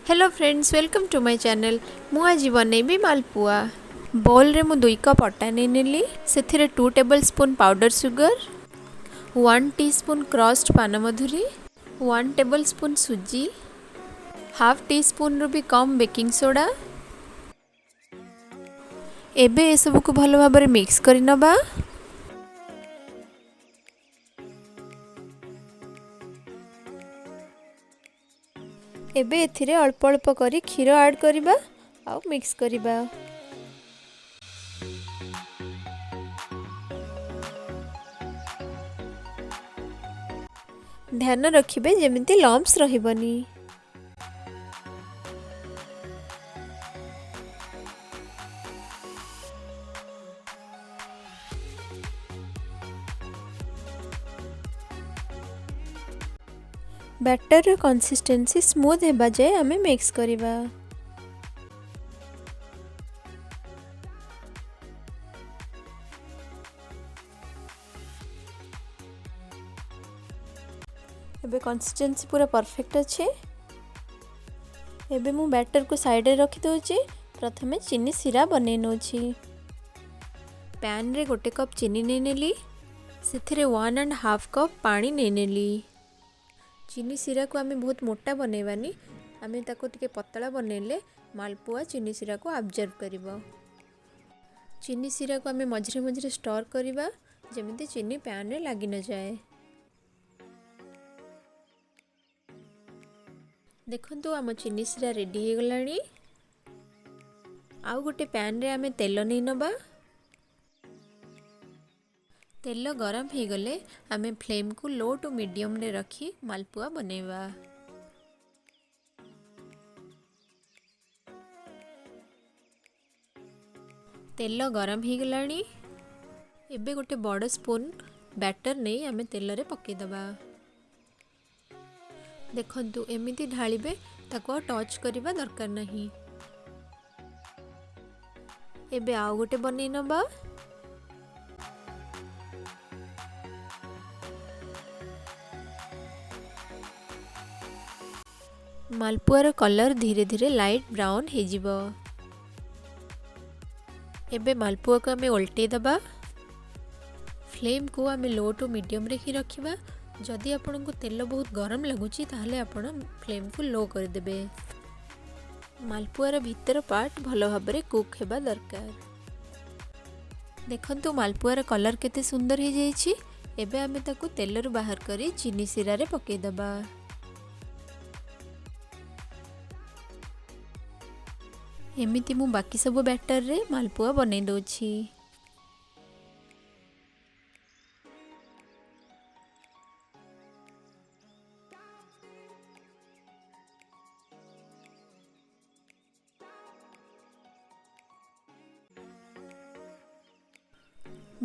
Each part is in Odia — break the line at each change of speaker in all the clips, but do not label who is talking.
Hello friends, welcome to my channel. ମୁଁ ଆଜି ବନେଇବି ମାଲପୁଆ। ବୋଲ୍ରେ ମୁଁ 2 କପ୍ ଅଟା ନେଇନେଲି। ସେଥିରେ 2 ଟେବଲ୍ ସ୍ପୁନ୍ ପାଉଡ଼ର ସୁଗର, 1 ଟି ସ୍ପୁନ୍ କ୍ରସ୍ଡ ପାନମଧୁରୀ, 1 ଟେବଲ୍ ସ୍ପୁନ୍ ସୁଜି, ହାଫ୍ ଟି ସ୍ପୁନ୍ରୁ ବି କମ୍ ବେକିଂ ସୋଡ଼ା। ଏବେ ଏସବୁକୁ ଭଲ ଭାବରେ ମିକ୍ସ କରିନେବା। ଏବେ ଏଥିରେ ଅଳ୍ପ ଅଳ୍ପ କରି କ୍ଷୀର ଆଡ଼୍ କରିବା ଆଉ ମିକ୍ସ କରିବା। ଧ୍ୟାନ ରଖିବେ ଯେମିତି ଲମ୍ପସ୍ ରହିବନି। ବ୍ୟାଟରର କନସିଷ୍ଟେନ୍ସି ସ୍ମୁଥ୍ ହେବା ଯାଏ ଆମେ ମିକ୍ସ କରିବା। ଏବେ କନସିଷ୍ଟେନ୍ସି ପୁରା ପରଫେକ୍ଟ ଅଛି। ଏବେ ମୁଁ ବ୍ୟାଟରକୁ ସାଇଡ଼ରେ ରଖିଦେଉଛି। ପ୍ରଥମେ ଚିନି ଶିରା ବନେଇ ନେଉଛି। ପ୍ୟାନ୍ରେ 1 କପ୍ ଚିନି ନେଇନେଲି। ସେଥିରେ 1.5 କପ୍ ପାଣି ନେଇନେଲି। ଚିନି ଶିରାକୁ ଆମେ ବହୁତ ମୋଟା ବନେଇବାନି, ଆମେ ତାକୁ ଟିକେ ପତଳା ବନେଇଲେ ମାଲପୁଆ ଚିନି ଶିରାକୁ ଆବଜର୍ଭ କରିବ। ଚିନି ଶିରାକୁ ଆମେ ମଝିରେ ମଝିରେ ଷ୍ଟର୍ କରିବା, ଯେମିତି ଚିନି ପ୍ୟାନ୍ରେ ଲାଗି ନଯାଏ। ଦେଖନ୍ତୁ, ଆମ ଚିନି ଶିରା ରେଡ଼ି ହେଇଗଲାଣି। ଆଉ ଗୋଟେ ପ୍ୟାନ୍ରେ ଆମେ ତେଲ ନେଇ ନେବା। ତେଲ ଗରମ ହେଇଗଲେ ଆମେ ଫ୍ଲେମ୍କୁ ଲୋ ଟୁ ମିଡ଼ିୟମରେ ରଖି ମାଲପୁଆ ବନେଇବା। ତେଲ ଗରମ ହେଇଗଲାଣି। ଏବେ ଗୋଟେ ବଡ଼ ସ୍ପୁନ୍ ବ୍ୟାଟର ନେଇ ଆମେ ତେଲରେ ପକାଇଦେବା। ଦେଖନ୍ତୁ, ଏମିତି ଢାଳିବେ, ତାକୁ ଆଉ ଟଚ୍ କରିବା ଦରକାର ନାହିଁ। ଏବେ ଆଉ ଗୋଟେ ବନେଇ ନେବା। ମାଲପୁଆର କଲର୍ ଧୀରେ ଧୀରେ ଲାଇଟ୍ ବ୍ରାଉନ୍ ହେଇଯିବ। ଏବେ ମାଲପୁଆକୁ ଆମେ ଓଲଟେଇ ଦେବା। ଫ୍ଲେମ୍କୁ ଆମେ ଲୋ ଟୁ ମିଡ଼ିୟମ୍ରେ ହିଁ ରଖିବା। ଯଦି ଆପଣଙ୍କୁ ତେଲ ବହୁତ ଗରମ ଲାଗୁଛି, ତାହେଲେ ଆପଣ ଫ୍ଲେମ୍କୁ ଲୋ କରିଦେବେ। ମାଲପୁଆର ଭିତର ପାର୍ଟ ଭଲ ଭାବରେ କୁକ୍ ହେବା ଦରକାର। ଦେଖନ୍ତୁ, ମାଲପୁଆର କଲର୍ କେତେ ସୁନ୍ଦର ହେଇଯାଇଛି। ଏବେ ଆମେ ତାକୁ ତେଲରୁ ବାହାର କରି ଚିନି ଶିରାରେ ପକାଇଦେବା। ଏମିତି ମୁଁ ବାକି ସବୁ ବ୍ୟାଟରରେ ମାଲପୁଆ ବନେଇ ଦେଉଛି।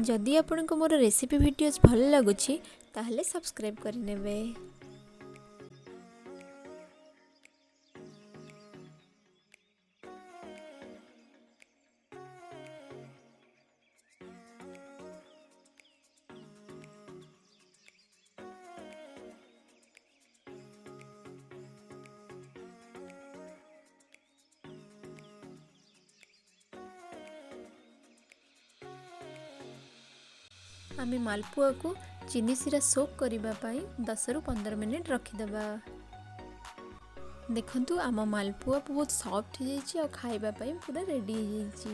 ଯଦି ଆପଣଙ୍କୁ ମୋର ରେସିପି ଭିଡ଼ିଓଜ୍ ଭଲ ଲାଗୁଛି, ତାହେଲେ ସବସ୍କ୍ରାଇବ୍ କରିନେବେ। ଆମେ ମାଲପୁଆକୁ ଚିନି ଶିରା ସୋକ୍ କରିବା ପାଇଁ 10ରୁ 15 ମିନିଟ୍ ରଖିଦେବା। ଦେଖନ୍ତୁ, ଆମ ମାଲପୁଆ ବହୁତ ସଫ୍ଟ ହେଇଯାଇଛି ଆଉ ଖାଇବା ପାଇଁ ପୁରା ରେଡ଼ି ହେଇଯାଇଛି।